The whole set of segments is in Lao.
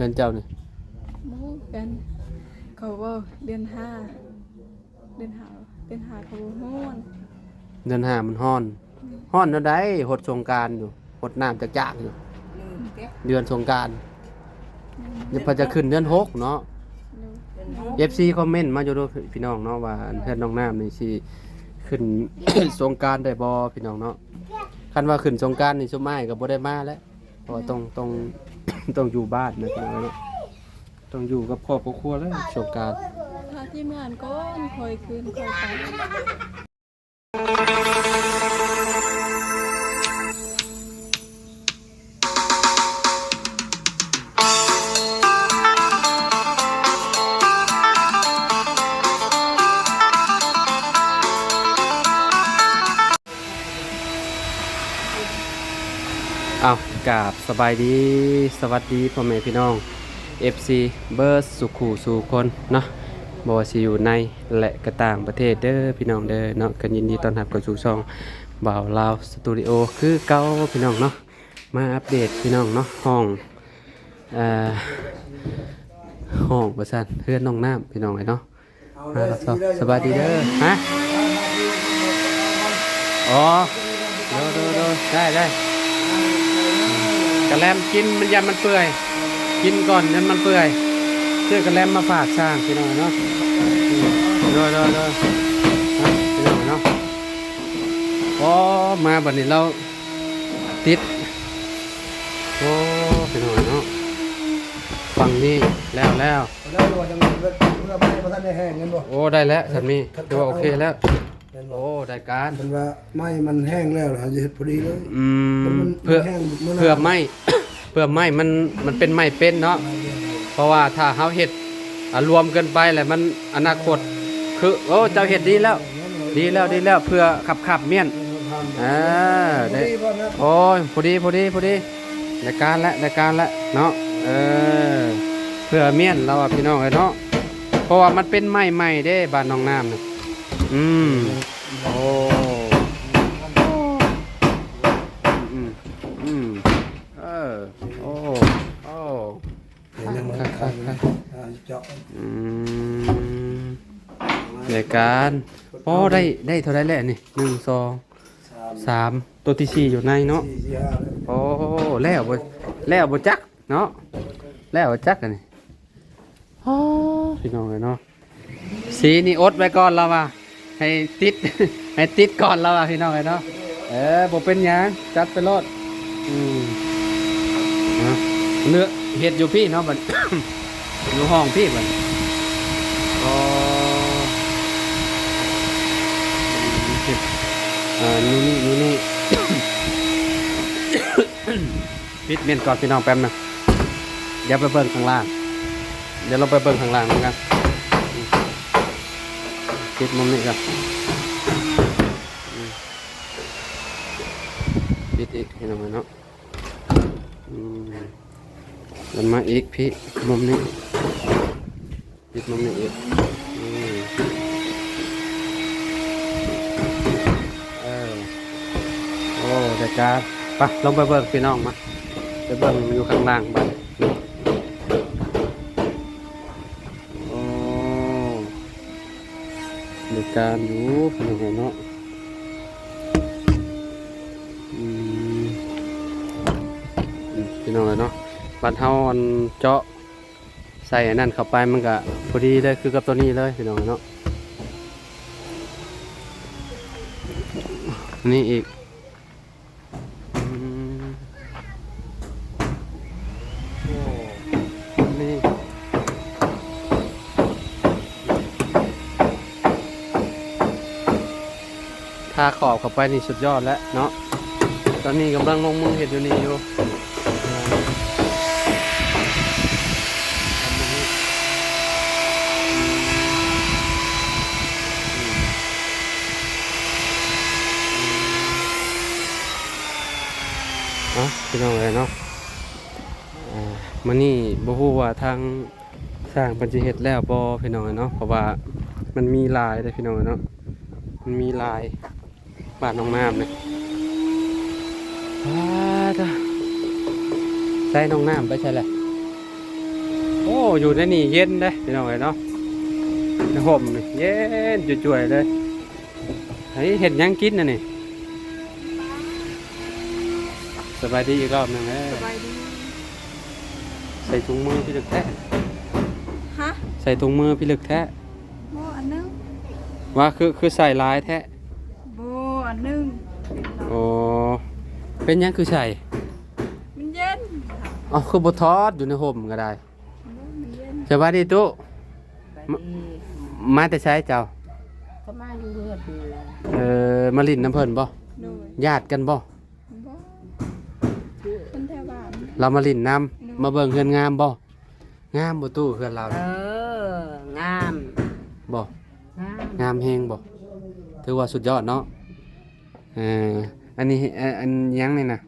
ຮືອນເຈົ້ານີ້? ບໍ່ຮູ້ຄືກັນ ເຂົາເວົ້າເດືອນຫ້າ ເດືອນຫ້າ ເດືອນຫ້າເຂົາບໍ່ຮ້ອນ. ເດືອນຫ້າມັນຮ້ອນ. ແມ່ນ. ຮ້ອນແນວໃດ? ຫົດສົງການຢູ່ ຫົດນ້ຳຈາກໆຢູ່ ເດືອນສົງການ. ແມ່ນ. ດຽວເພິ່ນຈະຂຶ້ນເດືອນຫົກເນາະ. ໂດຍ. ເອັຟຊີຄອມເມັນມາຢູ່ເດີພີ່ນ້ອງເນາະ ວ່າເຮືອນນ້ອງນ້ຳນີ້ຊິຂຶ້ນສົງການໄດ້ບໍ່ພີ່ນ້ອງເນາະ. ຄັນວ່າຂຶ້ນສົງການນີ້ຊຸມອ້າຍກໍບໍ່ໄດ້ມາແລ້ວ ເພາະວ່າຕ້ອງ ຕ້ອງ ຕ້ອງຢູ່ບ້ານນະພີ່ນ້ອງເນາະ ຕ້ອງຢູ່ກັບຄອບກັບຄົວແລ້ວສົງການ. ຖ້າທີ່ເມືອກ່ອນ ຄ່ອຍຂຶ້ນຄ່ອຍໄປ. ອ້າວ ກາບສະບາຍດີ ສະຫວັດດີພໍ່ແມ່ພີ່ນ້ອງ ເອັຟຊີ ເບິດສູ່ຄູ່ສູ່ຄົນເນາະ ບໍ່ວ່າຊິຢູ່ໃນ ແລະ ກະຕ່າງປະເທດເດີພີ່ນ້ອງເດີເນາະ. ກໍຍິນດີຕ້ອນຮັບເຂົ້າສູ່ຊ່ອງບ່າວລາວສະຕູດິໂອຄືເກົ່າພີ່ນ້ອງເນາະ. ມາອັບເດດພີ່ນ້ອງເນາະ ຫ້ອງ ເອີ ຫ້ອງວ່າຊັ້ນ ເຮືອນນ້ອງນ້ຳພີ່ນ້ອງເອີຍເນາະ. ມາແລ້ວ ສະບາຍດີເດີ. ຮະ? ອໍ ໂດຍ ໂດຍ ໂດຍ ໄດ້ ໄດ້. ກະແລັມກິນ ມັນຢ້ານມັນເປື່ອຍ ກິນກ່ອນ ຢ້ານມັນເປື່ອຍ. ຊື້ກະແລັມມາຝາກຊ່າງພີ່ນ້ອງເນາະ. ໂດຍ ໂດຍ ໂດຍ ພີ່ນ້ອງເນາະ. ອໍ ມາບັດນີ້ລາວຕິດ ໂອ້ ພີ່ນ້ອງເນາະ ຝັ່ງນີ້ແລ້ວ ແລ້ວ. ແລ້ວວ່າຈັ່ງໃດ? ເພື່ອ ເພື່ອໄມ້ບໍ່ທັນໄດ້ແຫ້ງແມ່ນບໍ່? ໂອ້ ໄດ້ແລ້ວ ສ່ຳນີ້ຖືວ່າໂອເຄແລ້ວ. ແມ່ນບໍ່? ໂອ້ ໄດ້ການ ເພິ່ນວ່າໄມ້ມັນແຫ້ງແລ້ວ ເຮົາຈະເຮັດພໍດີເລີຍ. ອືມ ມັນ ເພື່ອ ມັນແຫ້ງ ເພື່ອໄມ້ ເພື່ອໄມ້ມັນ ມັນເປັນໄມ້ເປັນເນາະ. ໄມ້ເປັນ ເພາະວ່າຖ້າເຮົາເຮັດ ອາ ລວມເກີນໄປແລ້ວມັນອະນາຄົດ ຄື ໂອ້ ເຈົ້າເຮັດດີແລ້ວ ດີແລ້ວ ດີແລ້ວ ເພື່ອຂັບໆມ້ຽນ. ເອີ ໄດ້ ພໍດີບໍ່ນະ? ໂອ້ຍ ພໍດີ ພໍດີ ພໍດີ ໄດ້ການແລ້ວ ໄດ້ການແລ້ວເນາະ. ເອີ ເພື່ອມ້ຽນລາວວ່າ ພີ່ນ້ອງເອີຍເນາະ ເພາະວ່າມັນເປັນໄມ້ໃໝ່ເດ້ ບ້ານໜອງນ້ຳນີ້. ອືມ ໂອ້ ອືມ ອືມ ເອີ ໂອ້ ໂອ້ ຄັກໆ ອືມ ລາຍການ ໂອ້ ໄດ້ ໄດ້ເທົ່າໃດແລ້ວນີ້? ໜຶ່ງ ສອງ ສາມ ໂຕທີສີ່ຢູ່ໃນເນາະ. ໂອ້ ແລ້ວບໍ່ ແລ້ວບໍ່ຈັກເນາະ ແລ້ວບໍ່ຈັກອັນນີ້. ອໍ ພີ່ນ້ອງເອີຍເນາະ ສີນີ້ອົດໄວ້ກ່ອນລາວວ່າ ໃຫ້ຕິດ ໃຫ້ຕິດກ່ອນລາວວ່າ ພີ່ນ້ອງເອີຍເນາະ. ເອີ ບໍ່ເປັນຫຍັງ ຈັດໄປໂລດ. ອືມ ເນາະ ເລືອກເຮັດຢູ່ພີ້ເນາະ ບັດ ຢູ່ຫ້ອງພີ້ບັດ. ອໍ ເຮັດ ອ່າ ນີ້ ນີ້ ນີ້ ນີ້ ປິດມ້ຽນກ່ອນພີ່ນ້ອງ ແປັບໜຶ່ງ ດຽວໄປເບິ່ງຂ້າງລ່າງ ດຽວລົງໄປເບິ່ງຂ້າງລ່າງນຳກັນ. ປິດມຸມນີ້ກ່ອນ ປິດອີກພີ່ນ້ອງເນາະ. ອືມ ແລ້ວມາອີກພີ້ ມຸມນີ້ ປິດມຸມນີ້ອີກ. ອືມ ເອີ ໂອ້ ໄດ້ການ ໄປ ລົງໄປເບິ່ງພີ່ນ້ອງ ມາ ໄປເບິ່ງຢູ່ຂ້າງລ່າງບາດ. ໂອ້ ໄດ້ການຢູ່ພີ່ນ້ອງເອີຍເນາະ. ອືມ ອືມ ພີ່ນ້ອງເອີຍເນາະ ບາດເຮົາອັນເຈາະ ໃສ່ອັນນັ້ນເຂົ້າໄປ ມັນກະພໍດີເລີຍ ຄືກັບໂຕນີ້ເລີຍພີ່ນ້ອງເນາະ. ນີ້ອີກ ອືມ ໂອ້ ນີ້ ທາຂອບເຂົ້າໄປນີ້ສຸດຍອດແລ້ວເນາະ. ຕອນນີ້ກຳລັງລົງມືເຮັດຢູ່ນີ້ຢູ່. ເອົາ ພີ່ນ້ອງເອີຍເນາະ ອ່າ ມື້ນີ້ບໍ່ຮູ້ວ່າທາງ ຊ່າງເພິ່ນຊິເຮັດແລ້ວບໍ່ພີ່ນ້ອງເອີຍເນາະ ເພາະວ່າມັນມີຫຼາຍເດ້ພີ່ນ້ອງເອີຍເນາະ ມັນມີຫຼາຍ ບ້ານໜອງນ້ຳນີ້. ປາດ ໃສ່ໜອງນ້ຳໄປໃສລະ? ໂອ້ ຢູ່ໃນນີ້ເຢັນເດ້ພີ່ນ້ອງເອີຍເນາະ ໃນຮົ່ມນີ້ເຢັນຈວຍໆເລີຍ. ເຮັດຫຍັງກິນອັນນີ້? ສະບາຍດີອີກຮອບໜຶ່ງເດີ. ສະບາຍດີ. ໃສ່ຖົງມືພິລຶກແທ້. ຮະ? ໃສ່ຖົງມືພິລຶກແທ້. ບໍ່ ອັນໜຶ່ງ. ວ່າຄື ຄືໃສ່ຫຼາຍແທ້. ບໍ່ ອັນໜຶ່ງ. ໂອ້ ເປັນຫຍັງຄືໃສ່? ມັນເຢັນ. ເອົ້າ ຄືບໍ່ຖອດ ຢູ່ໃນຮົ່ມກໍໄດ້. ໂອ້ຍ ມັນເຢັນ. ສະບາຍດີຕູ້. ສະບາຍດີ. ມາ ມາແຕ່ໃສເຈົ້າ? ກໍມາຢູ່ເຮືອນນີ້ແຫຼະ. ເອີ ມາຫຼິ້ນນຳເພິ່ນບໍ່? ໂດຍ. ຍາດກັນບໍ່? ບໍ່. ຄົນແຖວບ້ານ. ລາວມາຫຼິ້ນນຳ. ໂດຍ. ມາເບິ່ງເຮືອນງາມບໍ່? ງາມບໍ່ຕູ້ ເຮືອນລາວ? ເອີ ງາມ. ບໍ່? ງາມ. ງາມແຮງບໍ່? ຖືວ່າສຸດຍອດເນາະ. ເອີ ອັນນີ້ ອັນ ອັນຫຍັງນີ້ນະ?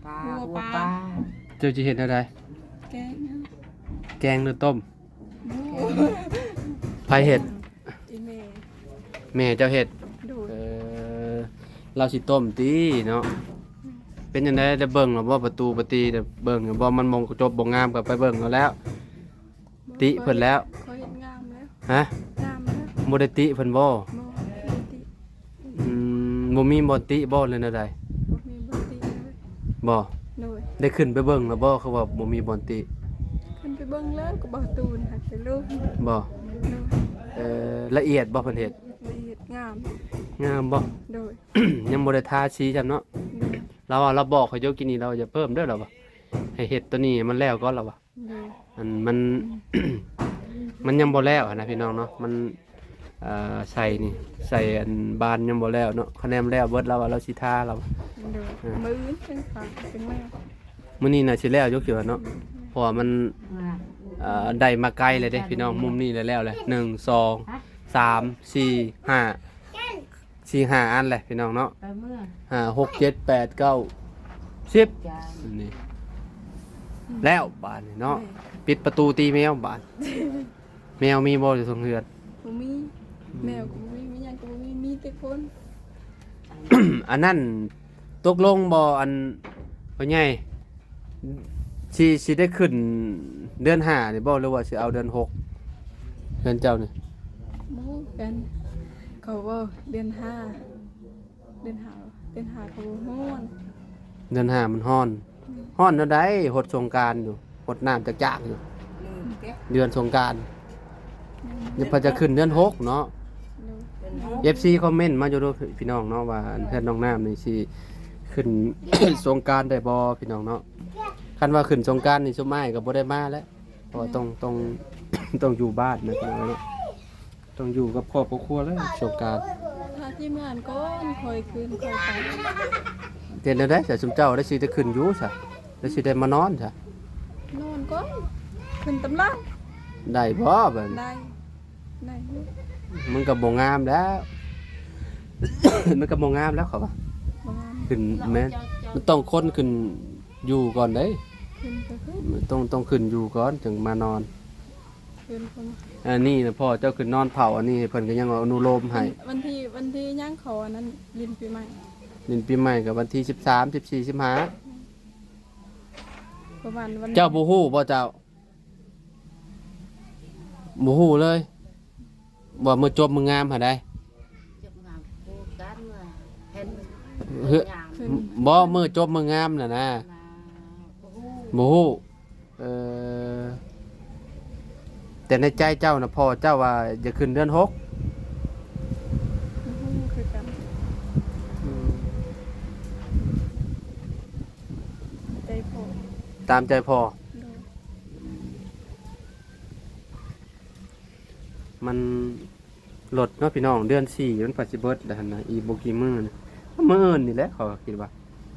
ປາ ຫົວປາ ຫົວປາ. ເຈົ້າຊິເຮັດແນວໃດ? ແກງ. ແກງຫຼືຕົ້ມ? ບໍ່. ໃຜເຮັດ? ອີ່ແມ່. ແມ່ເຈົ້າເຮັດ? ໂດຍ. ເອີ ລາວຊິຕົ້ມຕິເນາະ. ເປັນຈັ່ງໃດ ໄດ້ເບິ່ງແລ້ວບໍ່ ປະຕູປະຕີ ໄດ້ເບິ່ງຢູ່ບໍ່? ມັນບໍ່ຈົບບໍ່ງາມກໍໄປເບິ່ງເອົາແລ້ວ. ຕິເພິ່ນແລ້ວ. ຂ້ອຍເຮັດງາມແລ້ວ. ຮະ? ງາມແລ້ວ. ບໍ່ໄດ້ຕິເພິ່ນບໍ່? ບໍ່ ບໍ່ໄດ້ຕິ. ອືມ ບໍ່ມີບ່ອນຕິບໍ່ ຫຼືແນວໃດ? ບໍ່ມີບ່ອນຕິເລີຍ. ບໍ່? ໂດຍ. ໄດ້ຂຶ້ນໄປເບິ່ງແລ້ວບໍ່ ຄືວ່າບໍ່ມີບ່ອນຕິ? ຂຶ້ນໄປເບິ່ງແລ້ວ ກໍບໍ່ຕູນຫາກໄປລົງ. ບໍ່? ໂດຍ. ເອີ ລະອຽດບໍ່ເພິ່ນເຮັດ? ລະອຽດ. ງາມ. ງາມບໍ່? ໂດຍ. ຍັງບໍ່ໄດ້ທາສີຊ້ຳເນາະ. ໂດຍ. ລາວວ່າ ລາວບອກຂ້ອຍຢູ່ກີ້ນີ້ ລາວວ່າຢ່າເພີ່ມເດີ ລາວວ່າ ໃຫ້ເຮັດໂຕນີ້ໃຫ້ມັນແລ້ວກ່ອນ ລາວວ່າ. ໂດຍ. ອັນມັນ ມັນຍັງບໍ່ແລ້ວຫັ້ນນະພີ່ນ້ອງເນາະ ມັນ ເອີ ໃສ່ນີ້ ໃສ່ອັນບານຍັງບໍ່ແລ້ວເນາະ ຄະແນນແລ້ວເບິດ ລາວວ່າລາວຊິທາ ລາວ. ໂດຍ. ເອີ ມື້ອື່ນເປັນຟ້າເປັນແລ້ວ ມື້ນີ້ໜ້າຊິແລ້ວຢູ່ຄິດວ່າເນາະ. ໂດຍ. ເພາະວ່າມັນ ເອີ ໄດ້ມາໄກແລ້ວເດ້ພີ່ນ້ອງ ມຸມນີ້ແລ້ວແລ້ວແຫຼະ ໜຶ່ງ ສອງ ສາມ ສີ່ ຫ້າ ສີ່ຫ້າອັນແຫຼະພີ່ນ້ອງເນາະ. ໄປເມືອ ຫ້າ ຫົກ ເຈັດ ແປດ ເກົ້າ ສິບ ອັນນີ້ ແລ້ວບາດນີ້ເນາະ. ແມ່ ປິດປະຕູຕີແມວບາດ. ແມວມີບໍ່ຢູ່ເທິງເຮືອນ? ບໍ່ມີ. ອືມ ແມວກໍບໍ່ມີ ມີຫຍັງກໍບໍ່ມີ ມີແຕ່ຄົນ. ອັນນັ້ນຕົກລົງບໍ່ ອັນ ພໍ່ໃຫຍ່ ຊິ ຊິໄດ້ຂຶ້ນເດືອນຫ້ານີ້ບໍ່ ຫຼືວ່າຊິເອົາເດືອນຫົກ ເຮືອນເຈົ້ານີ້? ບໍ່ຮູ້ຄືກັນ ເຂົາເວົ້າເດືອນຫ້າ ເດືອນຫ້າ ເດືອນຫ້າເຂົາບໍ່ຮ້ອນ. ເດືອນຫ້າມັນຮ້ອນ. ອືມ ຮ້ອນແນວໃດ ຫົດສົງການຢູ່ ຫົດນ້ຳຈາກໆຢູ່ ເດືອນສົງການ. ອືມ ເພິ່ນຈະຂຶ້ນເດືອນຫົກເນາະ. ໂດຍ. ເອັຟຊີຄອມເມັນມາຢູ່ເດີພີ່ນ້ອງເນາະ ວ່າອັນເຮືອນນ້ອງນ້ຳນີ້ຊິຂຶ້ນສົງການໄດ້ບໍ່ພີ່ນ້ອງເນາະ. ຄັນວ່າຂຶ້ນສົງການນີ້ຊຸມອ້າຍກໍບໍ່ໄດ້ມາແລ້ວ ເພາະວ່າຕ້ອງ ຕ້ອງ ຕ້ອງຢູ່ບ້ານນະພີ່ນ້ອງເນາະ. ຕ້ອງຢູ່ກັບຄອບກັບຄົວແລ້ວສົງການ. ຖ້າທີມງານກ່ອນ ຄ່ອຍຂຶ້ນ ຄ່ອຍໄປ. ເຮັດແນວໃດຊະ ຊຸມເຈົ້າໄດ້ຊິໄດ້ຂຶ້ນຢູ່ຊະ ໄດ້ຊິໄດ້ມານອນຊະ? ນອນກ່ອນ ຂຶ້ນຕາມຫຼັງ. ໄດ້ບໍ່ບາດນີ້? ໄດ້ ໄດ້ຢູ່. ມັນກໍບໍ່ງາມແລ້ວ ມັນກໍບໍ່ງາມແລ້ວເຂົາວ່າ ບໍ່ງາມ. ຂຶ້ນ ແມ່ນ ມັນຕ້ອງຄົນຂຶ້ນຢູ່ກ່ອນເດ້. ຂຶ້ນກໍຂຶ້ນ ຕ້ອງ ຕ້ອງຂຶ້ນຢູ່ກ່ອນຈຶ່ງມານອນ. ເພິ່ນກໍມາ ອັນນີ້ນະ ພໍ່ເຈົ້າຂຶ້ນນອນເຝົ້າ ອັນນີ້ເພິ່ນກໍຍັງອະນຸໂລມໃຫ້. ວັນ ວັນທີ ວັນທີຫຍັງເຂົາອັນນັ້ນ ຫຼິ້ນປີໃໝ່? ຫຼິ້ນປີໃໝ່ກໍວັນທີສິບສາມ ສິບສີ່ ສິບຫ້າ. ປະມານວັນ ເຈົ້າບໍ່ຮູ້ບໍ່ເຈົ້າ? ບໍ່ຮູ້ເລີຍ ວ່າມື້ຈົບມື້ງາມຫັ້ນໃດ? ຈົບງາມຄືກັນວ່າເຫັນ ເຮີ ງາມ ບໍ່ ມື້ຈົບມື້ງາມຫັ້ນນະ ບໍ່ຮູ້. ເອີ ແຕ່ໃນໃຈເຈົ້ານະ ພໍ່ເຈົ້າວ່າຢາກຂຶ້ນເດືອນຫົກ. ບໍ່ຮູ້ຄືກັນ. ອືມ ໃຈພໍ່ ຕາມໃຈພໍ່. ໂດຍ. ມັນ ລົດເນາະພີ່ນ້ອງ ເດືອນສີ່ມັນກະຊິເບິດແລ້ວຫັ້ນນະ ອີກບໍ່ກີ່ມື້ນະ ມື້ອື່ນນີ້ແຫຼະ ຂ້ອຍກໍຄິດວ່າ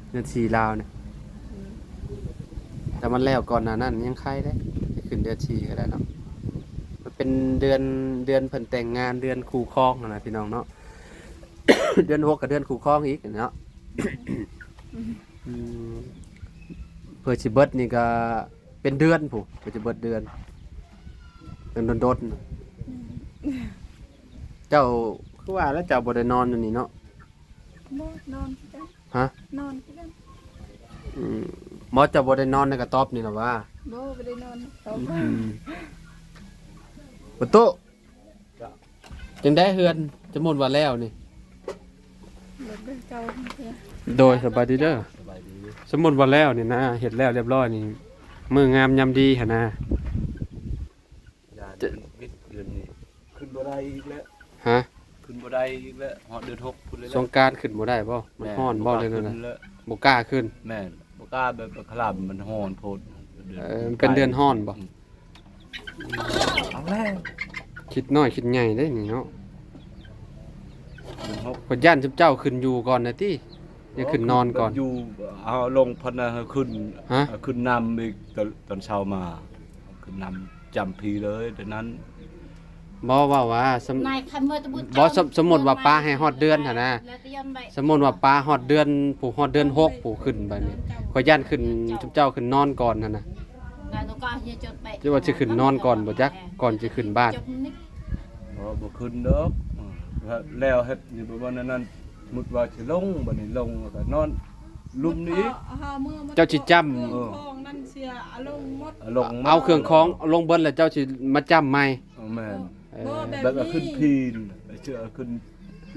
ເດືອນສີ່ລາວນະ. ອືມ ຖ້າມັນແລ້ວກ່ອນໜ້ານັ້ນຍັງໄຄເດ້ ໄດ້ຂຶ້ນເດືອນສີ່ກໍໄດ້ເນາະ. ມັນເປັນເດືອນ ເດືອນເພິ່ນແຕ່ງງານ ເດືອນຄູ່ຄອງຫັ້ນນະພີ່ນ້ອງເນາະ. ເດືອນຫົກກໍເດືອນຄູ່ຄອງອີກເນາະ. ອືມ ອືມ ເພື່ອຊິເບິດນີ້ກໍ ເປັນເດືອນພຸ້ນ ກໍຈະເບິດເດືອນ ເປັນດົນໆ. ອືມ ເຈົ້າຄືວ່າແລ້ວ ເຈົ້າບໍ່ໄດ້ນອນຢູ່ນີ້ເນາະ? ບໍ່ ນອນຄືກັນ. ຮະ? ນອນຄືກັນ. ອືມ ບໍ່ ເຈົ້າບໍ່ໄດ້ນອນໃນກະຕອບນີ້ລະຫວາ? ບໍ່ ບໍ່ໄດ້ນອນ ອືມ ປະໂຕະ ຈັ່ງໃດເຮືອນ ສະໝຸດວ່າແລ້ວນີ້? ໂດຍ ສະບາຍດີເດີ. ສະໝຸດວ່າແລ້ວນີ້ນະ ເຮັດແລ້ວລຽບຮ້ອຍນີ້ ມື້ງາມຍາມດີຫັ້ນນະ. ຢ້ານ ຈະ ວິດເດືອນນີ້ ຂຶ້ນບໍ່ໄດ້ອີກແລ້ວ. ຮະ? ຂຶ້ນບໍ່ໄດ້ອີກແລ້ວ ຮອດເດືອນຫົກພຸ້ນແລ້ວ. ສົງການຂຶ້ນບໍ່ໄດ້ບໍ່? ມັນ ແມ່ນ ຮ້ອນບໍ່ ເລີຍນັ້ນນະ? ບໍ່ກ້າຂຶ້ນ. ແມ່ນ ບໍ່ກ້າ ແບບຄະລາມມັນຮ້ອນໂພດ. ເອີ ມັນເປັນເດືອນຮ້ອນບໍ່? ອືມ ເອົາແລ້ວ ຄິດນ້ອຍຄິດໃຫຍ່ເດ້ນີ້ເນາະ. ເດືອນຫົກ ຂ້ອຍຢ້ານຊຸມເຈົ້າຂຶ້ນຢູ່ກ່ອນນະຕິ ຢ່າຂຶ້ນນອນກ່ອນ. ຢູ່ ເຮົາລົງພັດນະ ຂຶ້ນ ຮະ? ຂຶ້ນນຳອີກ ຕອນ ຕອນເຊົ້າມາ ຂຶ້ນນຳຈຳພີເລີຍ ແຕ່ນັ້ນ. ບໍ່ ເວົ້າວ່າ ສົມ ບໍ່ ສົມ ສົມມຸດວ່າປາໃຫ້ຮອດເດືອນຫັ້ນນະ ສົມມຸດວ່າປາຮອດເດືອນ ຜູ້ຮອດເດືອນຫົກ ຜູ້ຂຶ້ນບາດນີ້ ຂ້ອຍຢ້ານຂຶ້ນ ຊຸມເຈົ້າຂຶ້ນນອນກ່ອນຫັ້ນນະ. ຈະວ່າຊິຂຶ້ນນອນກ່ອນບໍ່ຈັກ ກ່ອນຊິຂຶ້ນບ້ານ. ບໍ່ ບໍ່ຂຶ້ນດອກ ແລ້ວເຮັດຢູ່ ບໍ່ວ່ານັ້ນ ສົມມຸດວ່າຊິລົງ ບາດນີ້ລົງແລ້ວກໍນອນລຸ່ມນີ້ອີກ. ເຈົ້າຊິຈ້ຳ ເອີ ເຄື່ອງຂອງນັ້ນເສຍ ເອົາລົງໝົດ ເອົາເຄື່ອງຂອງລົງເບິດ ແລ້ວເຈົ້າຊິມາຈ້ຳໃໝ່. ເອີ ແມ່ນ ເອີ ແບບວ່າຂຶ້ນພີນ ເຊື່ອຂຶ້ນ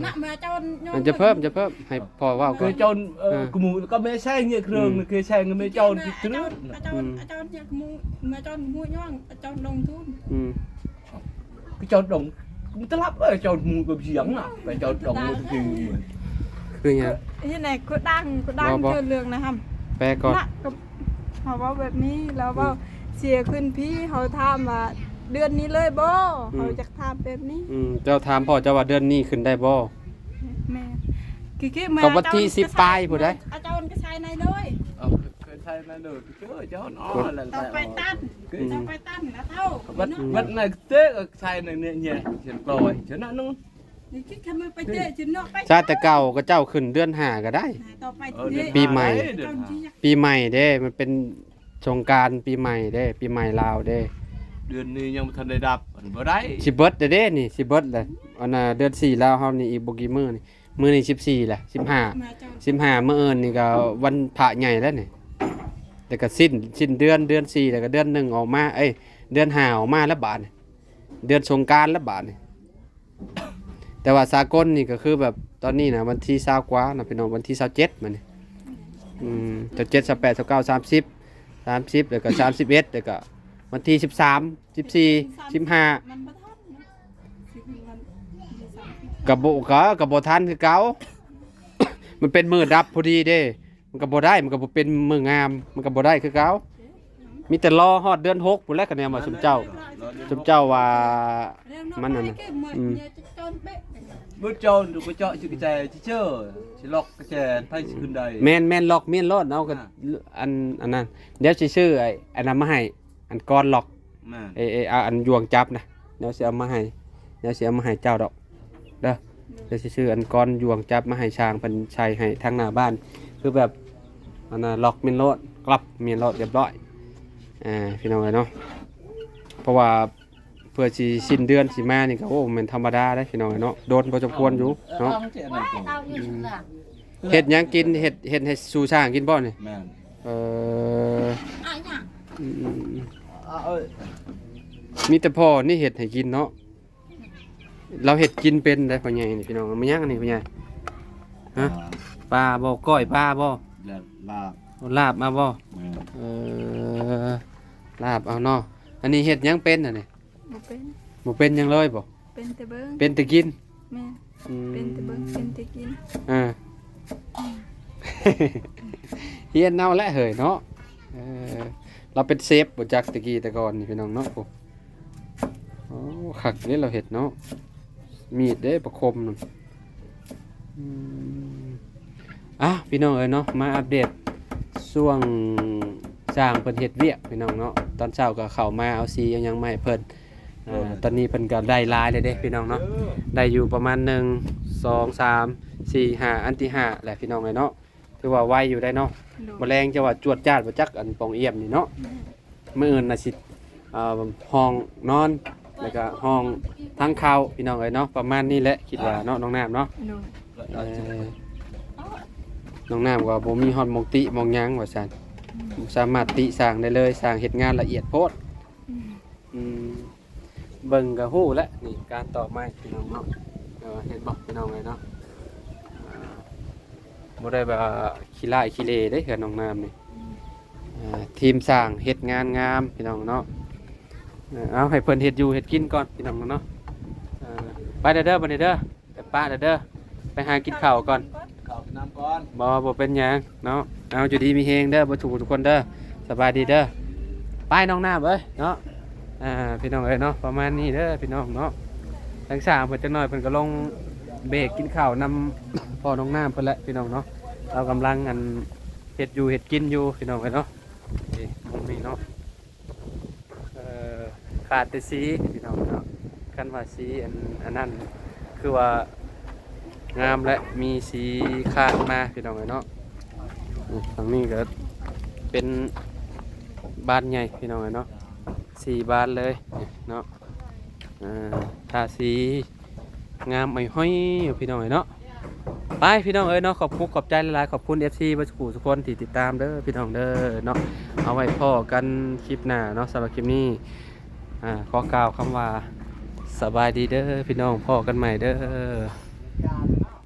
ນະ ມາຈອນ ມັນຈະເພີ່ມ ຈະເພີ່ມ ໃຫ້ພໍ່ເວົ້າກ່ອນ. ເຄີຍຈອນ ເອີ ເອີ ກະໝູກະແມ່ແຊງເຍ ເຄື່ອງ ອືມ ເຄີຍແຊງກະແມ່ຈອນ ອືມ ຈະຕຣຶດ ອາຈອນ ອືມ ອາຈອນເຍ ກະໝູກ ມາຈອນກະໝູກຍ້ອງ ອາຈອນລົງທຶນ ອືມ ກະຈອນດົງ ມັນຕະຫຼັບເອີຍ ຈອນໝູກະສຽງນະ ໄປຈອນດົງໝູກຄື ຄືຫຍັງ? ເຮັດໃຫ້ກະດັງ ກະດັງ ບໍ່ ບໍ່ ເທື່ອເລື່ອງນະຫຳ ແປກ່ອນນະ. ເຮົາເວົ້າແບບນີ້ ລາວເວົ້າ ອືມ ເສຍຂຶ້ນພີ ເຮົາຖາມວ່າເດືອນນີ້ເລີຍບໍ່? ອືມ ເຮົາຢາກຖາມແບບນີ້. ອືມ ເຈົ້າຖາມພໍ່ເຈົ້າວ່າເດືອນນີ້ຂຶ້ນໄດ້ບໍ່? ແມ່ນ ກະວັນທີສິບປາຍພຸ້ນໃດ໋ ອາຈານກະໃສ່ໃນເລີຍ ເອີ ເຄີຍໃສ່ໃນເລີຍ ເຈີເຈົ້າເນາະ ແລ້ວ ຕໍ່ໄປຕັນ ເຈົ້າໄປຕັນລະເທົ່າ ວັນ ວັນນັ້ນເຕະໃສ່ໃນເນຍ ເນຍ ເຫັນປ່ອຍ ຊະນະໜຶ່ງ ຊາດແຕ່ເກົ່າກະເຈົ້າຂຶ້ນເດືອນຫ້າກະໄດ້ ປີໃໝ່ ປີໃໝ່ເດ້ ມັນເປັນສົງການປີໃໝ່ເດ້ ປີໃໝ່ລາວເດ້. ເດືອນນີ້ຍັງບໍ່ທັນໄດ້ດັບ ມັນບໍ່ໄດ້ ຊິເບິດແລ້ວເດ້ນີ້ ຊິເບິດແລ້ວ ອັນນ່າ ເດືອນສີ່ລາວເຮົານີ້ອີກບໍ່ກີ້ມື້ນີ້ ມື້ນີ້ສິບສີ່ແຫຼະ ສິບຫ້າ ສິບຫ້າ ມື້ອື່ນນີ້ກະວັນພະໃຫຍ່ແລ້ວນີ້ ແລ້ວກະສິ້ນ ສິ້ນເດືອນ ເດືອນສີ່ ແລ້ວກະເດືອນໜຶ່ງອອກມາ ເອີຍ ເດືອນຫ້າອອກມາແລ້ວບາດນີ້ ເດືອນສົງການແລ້ວບາດນີ້. ແຕ່ວ່າສາກົນນີ້ກະຄືແບບຕອນນີ້ນະ ວັນທີຊາວກວ່ານະພີ່ນ້ອງ ວັນທີຊາວເຈັດມານີ້ ອືມ ຊາວເຈັດ ຊາວແປດ ຊາວເກົ້າ ສາມສິບ ສາມສິບ ແລ້ວກະສາມສິບເອັດ ແລ້ວກະວັນທີສິບສາມ ສິບສີ່ ສິບຫ້າ ມັນບໍ່ທັນນະ ກະບໍ່ ກະ ກະບໍ່ທັນຄືເກົ່າ ມັນເປັນມື້ດັບພໍດີເດ້. ມັນກະບໍ່ໄດ້ ມັນກະບໍ່ເປັນມື້ງາມ ມັນກະບໍ່ໄດ້ຄືເກົ່າ ມີແຕ່ລໍຮອດເດືອນຫົກພຸ້ນແຫຼະ ຄະແນນວ່າຊຸມເຈົ້າ ຊຸມເຈົ້າວ່າ ມັນອັນນັ້ນ ອືມ ບໍ່ເຈົ້າ ບໍ່ເຈາະຊິກະແຈຊິເຈີ ຊິລັອກກະແຈໃຜຊິຂຶ້ນໄດ້ ແມ່ນ ແມ່ນ ລັອກແມ່ນໂລດ ເອົາກະ ອ່າ ອັນ ອັນນັ້ນ ດຽວຊິຊື້ໄອ້ອັນນັ້ນມາໃຫ້ ອັນກ້ອນລັອກ ແມ່ນ ເອີ ເອີ ເອົາອັນຢວງຈັບນະ ແນວຊິເອົາມາໃຫ້ ແນວຊິເອົາມາໃຫ້ເຈົ້າດອກເດີ ດຽວຊິຊື້ອັນກ້ອນຢວງຈັບມາໃຫ້ຊ່າງເພິ່ນໃສ່ໃຫ້ທາງໜ້າບ້ານ ຄືແບບ ອັນນ່າ ລັອກແມ່ນໂລດ ກລັບແມ່ນໂລດ ລຽບຮ້ອຍ ອ່າ ພີ່ນ້ອງເອີຍເນາະ ເພາະວ່າເພື່ອຊິສິ້ນເດືອນຊິມານີ້ກະ ໂອ້ ແມ່ນທຳມະດາເດ້ພີ່ນ້ອງເອີຍເນາະ ດົນພໍສົມຄວນຢູ່ເນາະ ເອີ ອືມ ເຮັດຫຍັງກິນ ເຮັດ ເຮັດໃຫ້ສູ່ຊ່າງກິນບໍ່ນີ້? ແມ່ນ ເອີ ອາຫຍັງ ອືມ ເອີ ມີແຕ່ພໍ່ນີ້ເຮັດໃຫ້ກິນເນາະ ລາວເຮັດກິນເປັນໄດ໋ພໍ່ໃຫຍ່ນີ້ພີ່ນ້ອງ ແມ່ນຫຍັງອັນນີ້ພໍ່ໃຫຍ່? ຮະ ອ່າ ປາບໍ່? ກ້ອຍປາບໍ່? ລາບ ລາບ ລາບມາບໍ່? ແມ່ນ ເອີ ລາບເອົາເນາະ ອັນນີ້ເຮັດຫຍັງເປັນອັນນີ້? ບໍ່ເປັນ ບໍ່ເປັນຫຍັງເລີຍບໍ່? ເປັນແຕ່ເບິ່ງ ເປັນແຕ່ກິນ ແມ່ນ ອືມ ເປັນແຕ່ເບິ່ງ ເປັນແຕ່ກິນ ອ່າ ຮຽນເອົາແຫຼະເຮີ້ຍເນາະ ເອີ ລາວເປັນເຊຟບໍ່ຈັກແຕ່ກີ້ແຕ່ກ່ອນນີ້ພີ່ນ້ອງເນາະ ໂອ້ ໂອ້ ຄັກເດ້ລາວເຮັດເນາະ ມີດເດ້ປະຄົມນັ້ນ ອືມ ອ່ະ ພີ່ນ້ອງເອີຍເນາະ ມາອັບເດດຊ່ວງຊ່າງເພິ່ນເຮັດວຽກພີ່ນ້ອງເນາະ ຕອນເຊົ້າກະເຂົ້າມາເອົາສີເອົາຫຍັງມາໃຫ້ເພິ່ນ ອ່າ ຕອນນີ້ເພິ່ນກະໄດ້ຫຼາຍແລ້ວເດ້ພີ່ນ້ອງເນາະ ໄດ້ຢູ່ປະມານ ໜຶ່ງ ສອງ ສາມ ສີ່ ຫ້າ ອັນທີຫ້າແຫຼະພີ່ນ້ອງເອີຍເນາະ ຖືວ່າໄວຢູ່ໄດ໋ເນາະ ໂດຍ ມື້ແລງຈະວ່າຈວດຈາດບໍ່ຈັກ ອັນປ່ອງອຽມນີ້ເນາະ ມື້ອື່ນໜ້າຊິ ອ່າ ຫ້ອງນອນ ແລ້ວກະຫ້ອງທາງເຂົ້າ ພີ່ນ້ອງເອີຍເນາະ ປະມານນີ້ແຫຼະ ຄິດວ່າເນາະ ນ້ອງນ້ຳເນາະ ໂດຍ ເອີ ນ້ອງນ້ຳກະບໍ່ມີຮອດໝ່ອງຕິໝ່ອງຫຍັງວ່າຊັ້ນ ບໍ່ສາມາດຕິສ້າງໄດ້ເລີຍ, ຊ່າງເຮັດງານລະອຽດໂພດ. ອືມ ເບິ່ງກໍຮູ້ແຫຼະ ນີ້ການຕອກໄມ້ພີ່ນ້ອງເນາະ. ເອີ ເຫັນບໍ່ພີ່ນ້ອງເອີຍເນາະ, ບໍ່ໄດ້ແບບວ່າຂີ້ຮ້າຍຂີ້ເລເດ້ເຮືອນນ້ອງນ້ຳນີ້. ອ່າ ທີມຊ່າງເຮັດງານງາມພີ່ນ້ອງເນາະ. ເອີ ເອົາໃຫ້ເພິ່ນເຮັດຢູ່ເຮັດກິນກ່ອນພີ່ນ້ອງເນາະ. ເອີ ໄປແລ້ວເດີບັດນີ້ເດີ, ໄປປະແລ້ວເດີ, ໄປຫາກິນເຂົ້າກ່ອນ. ເຂົ້າກິນນ້ຳກ່ອນ. ບໍ່ ບໍ່ເປັນຫຍັງເນາະ. ເອົາ ຢູ່ດີມີແຮງເດີ ເບິດທຸກຜູ້ທຸກຄົນເດີ. ສະບາຍດີເດີ. ໄປນ້ອງນ້ຳເອີຍເນາະ. ອ່າ ພີ່ນ້ອງເອີຍເນາະ, ປະມານນີ້ເດີພີ່ນ້ອງເນາະ. ທາງຊ່າງເພິ່ນຈັກໜ້ອຍເພິ່ນກໍລົງເບກກິນເຂົ້ານຳພໍ່ນ້ອງນ້ຳເພິ່ນແຫຼະພີ່ນ້ອງເນາະ. ລາວກຳລັງ ອັນ ເຮັດຢູ່ເຮັດກິນຢູ່ພີ່ນ້ອງເອີຍເນາະ. ນີ້ ມຸມນີ້ເນາະ. ເອີ ຂາດແຕ່ສີພີ່ນ້ອງເນາະ. ຄັນວ່າສີອັນ ອັນນັ້ນຄືວ່າງາມແຫຼະ, ມີສີຄາດມາພີ່ນ້ອງເອີຍເນາະ. ນີ້ ທາງນີ້ກໍເປັນບານໃຫຍ່ພີ່ນ້ອງເອີຍເນາະ, ສີ່ບານເລີຍເນາະ. ອ່າ ທາສີງາມອ້ອຍຫ້ອຍຢູ່ພີ່ນ້ອງເອີຍເນາະ. ໄປພີ່ນ້ອງເອີຍເນາະ, ຂອບຄຸນຂອບໃຈຫຼາຍໆ, ຂອບຄຸນເອັຟຊີເບິດສູ່ທຸກຄົນທີ່ຕິດຕາມເດີພີ່ນ້ອງເດີເນາະ. ເອົາໄວ້ພໍ້ກັນຄລິບໜ້າເນາະ. ສຳລັບຄລິບນີ້ ອ່າ ຂໍກ່າວຄຳວ່າສະບາຍດີເດີພີ່ນ້ອງ, ພໍ້ກັນໃໝ່ເດີ.